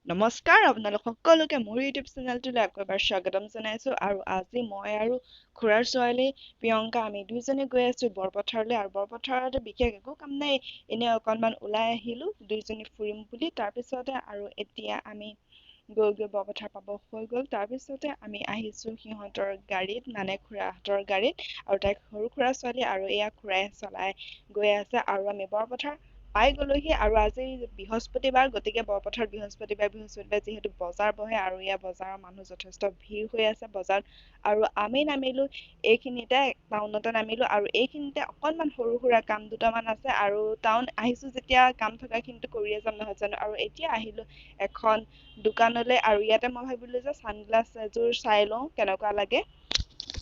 নমস্কাৰ আপোনালোক সকলোকে মোৰ ইউটিউব চেনেলটোলৈ আকৌ এবাৰ স্বাগতম জনাইছোঁ। আৰু আজি মই আৰু খুৰাৰ ছোৱালী প্ৰিয়ংকা আমি দুইজনে গৈ আছোঁ বৰপথাৰলৈ। আৰু বৰপথাৰত বিশেষ একো কাম নাই, এনেই অকণমান ওলাই আহিলোঁ দুইজনী ফুৰিম বুলি। তাৰপিছতে আৰু এতিয়া আমি গৈ গৈ বৰপথাৰ পাব হৈ গ'ল। তাৰপিছতে আমি আহিছোঁ সিহঁতৰ গাড়ীত, মানে খুৰাহঁতৰ গাড়ীত। আৰু তাইক সৰু খুৰা ছোৱালী আৰু এয়া খুৰাই চলাই গৈ আছে। আৰু আমি বৰপথাৰ পাই গ'লোহি। আৰু আজি বৃহস্পতিবাৰ, গতিকে বৰপথাৰত বৃহস্পতিবাৰ যিহেতু বজাৰ বহে আৰু ইয়াৰ বজাৰৰ মানুহ যথেষ্ট ভিৰ হৈ আছে বজাৰত। আৰু আমি নামিলোঁ এইখিনিতে, টাউনতে নামিলোঁ। আৰু এইখিনিতে অকণমান সৰু সুৰা কাম দুটামান আছে আৰু টাউন আহিছোঁ যেতিয়া কাম থকাখিনিতো কৰিয়ে যাম নহয় জানো। আৰু এতিয়া আহিলোঁ এখন দোকানলৈ আৰু ইয়াতে মই ভাবিলোঁ যে ছানগ্লাছ এযোৰ চাই লওঁ কেনেকুৱা লাগে।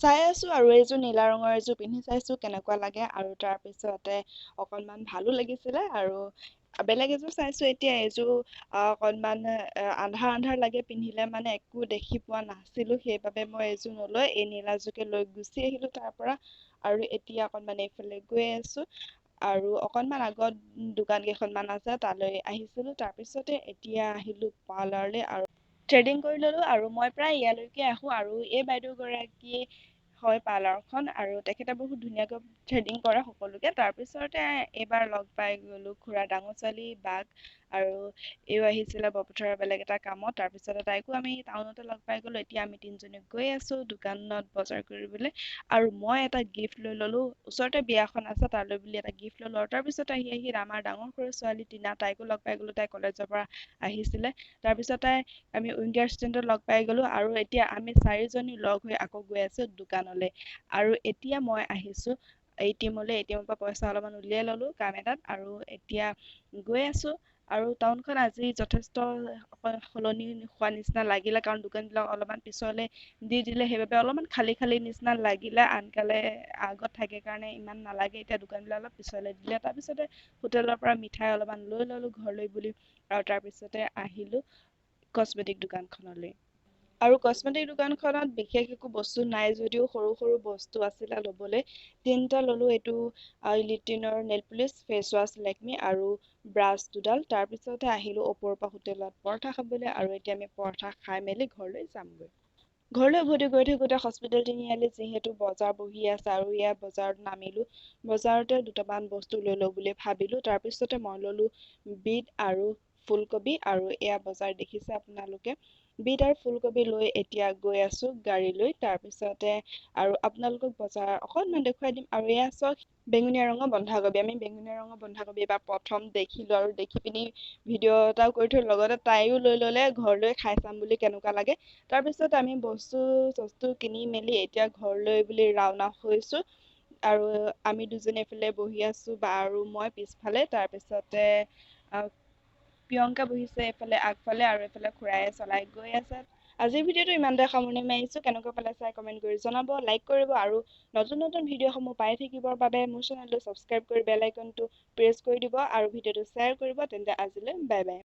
চাই আছোঁ আৰু এইযোৰ নীলা ৰঙৰ এযোৰ পিন্ধি চাইছোঁ কেনেকুৱা লাগে। আৰু তাৰপিছতে অকণমান ভালো লাগিছিলে আৰু বেলেগ এযোৰ চাইছোঁ। এতিয়া এইযোৰ অকণমান আন্ধাৰ আন্ধাৰ লাগে পিন্ধিলে, মানে একো দেখি পোৱা নাছিলোঁ, সেইবাবে মই এইযোৰ নলৈ এই নীলাযোৰকে লৈ গুচি আহিলোঁ তাৰ পৰা। আৰু এতিয়া অকণমান এইফালে গৈ আছোঁ আৰু অকণমান আগত দোকান কেইখনমান আছে তালৈ আহিছিলোঁ। তাৰপিছতে এতিয়া আহিলোঁ পাৰ্লাৰলৈ আৰু থ্ৰেডিং কৰি ল'লোঁ। আৰু মই প্ৰায় ইয়ালৈকে আহোঁ। আৰু এই বাইদেউগৰাকী হয় পাৰ্লাৰখন আৰু তেখেতে বহুত ধুনীয়াকৈ থ্ৰেডিং কৰে সকলোকে। তাৰপিছতে এইবাৰ লগ পাই গ'লোঁ খুৰাৰ ডাঙৰ ছোৱালী বাক, আৰু এইও আহিছিলে বৰপথাৰৰ বেলেগ এটা কামত। তাৰপিছতে তাইকো আমি টাউনতে লগ পাই গ'লোঁ। এতিয়া আমি তিনিজনী গৈ আছোঁ দোকানত বজাৰ কৰিবলৈ। আৰু মই এটা গিফ্ট লৈ ল'লোঁ, ওচৰতে বিয়াখন আছে তালৈ বুলি এটা গিফ্ট ল'লোঁ। আৰু তাৰপিছত আহি আহি আমাৰ ডাঙৰ সৰু ছোৱালী টিনা, তাইকো লগ পাই গ'লোঁ, তাই কলেজৰ পৰা আহিছিলে। তাৰপিছত তাই আমি উইংগাৰ ষ্টেণ্ডত লগ পাই গ'লোঁ। আৰু এতিয়া আমি চাৰিজনী লগ হৈ আকৌ গৈ আছোঁ দোকানলৈ। আৰু এতিয়া মই আহিছোঁ এ টি এমলৈ, এ টি এমৰ পৰা পইচা অলপমান উলিয়াই ল'লোঁ কাম এটাত। আৰু এতিয়া গৈ আছোঁ। আৰু টাউনখন আজি যথেষ্ট সলনি হোৱা নিচিনা লাগিলে, কাৰণ দোকানবিলাক অলপমান পিছলৈ দি দিলে, সেইবাবে অলপমান খালী খালী নিচিনা লাগিলে। আনকালে আগত থাকে কাৰণে ইমান নালাগে, এতিয়া দোকানবিলাক অলপ পিছলৈ দিলে। তাৰপিছতে হোটেলৰ পৰা মিঠাই অলপমান লৈ ল'লোঁ ঘৰলৈ বুলি। আৰু তাৰপিছতে আহিলোঁ কছমেটিক দোকানখনলৈ। আৰু কছমেটিক দোকানখনত বিশেষ একো বস্তু নাই যদিও সৰু সৰু বস্তু আছিলে ল'বলৈ। তিনিটা ল'লোঁ, এইটো লিটিনৰ nail polish, face wash Lakme আৰু ব্ৰাছ দুডাল। তাৰপিছতে আহিলোঁ অপৰূপা হোটেলত পৰঠা খাবলৈ। আৰু এতিয়া আমি পৰঠা খাই মেলি ঘৰলৈ যামগৈ। ঘৰলৈ উভতি গৈ থাকোঁতে হস্পিটেল তিনিআলিত যিহেতু বজাৰ বহি আছে আৰু ইয়াৰ বজাৰত নামিলোঁ। বজাৰতে দুটামান বস্তু লৈ লওঁ বুলি ভাবিলোঁ। তাৰপিছতে মই ল'লোঁ বিট আৰু ফুলকবি। আৰু এয়া বজাৰ দেখিছে আপোনালোকে। বিট আৰু ফুলকবি লৈ এতিয়া গৈ আছোঁ গাড়ী লৈ। তাৰপিছতে আৰু আপোনালোকক বজাৰ অকণমান দেখুৱাই দিম। আৰু এয়া চাওক বেঙুনীয়া ৰঙৰ বন্ধাকবি। আমি বেঙুনীয়া ৰঙৰ বন্ধাকবি এইবাৰ প্ৰথম দেখিলোঁ আৰু দেখি পিনি ভিডিঅ' এটাও কৰি থৈ লগতে তাইও লৈ ল'লে ঘৰলৈ খাই চাম বুলি কেনেকুৱা লাগে। তাৰপিছত আমি বস্তু চস্তু কিনি মেলি এতিয়া ঘৰলৈ বুলি ৰাওনা হৈছোঁ। আৰু আমি দুজনী এইফালে বহি আছোঁ, বা আৰু মই পিছফালে। তাৰপিছতে প্ৰিয়ংকা বহিছে এইফালে আগফালে আৰু এইফালে খুৰাই চলাই গৈ আছে। আজিৰ ভিডিঅ'টো ইমানতে সামৰণি মাৰিছোঁ। কেনেকুৱা পালে চাই কমেণ্ট কৰি জনাব, লাইক কৰিব আৰু নতুন নতুন ভিডিঅ'সমূহ পাই থাকিবৰ বাবে মোৰ চেনেলটো ছাবস্ক্ৰাইব কৰি বেল আইকনটো প্ৰেছ কৰি দিব আৰু ভিডিঅ'টো শ্বেয়াৰ কৰিব। তেন্তে আজিলৈ বাই বাই।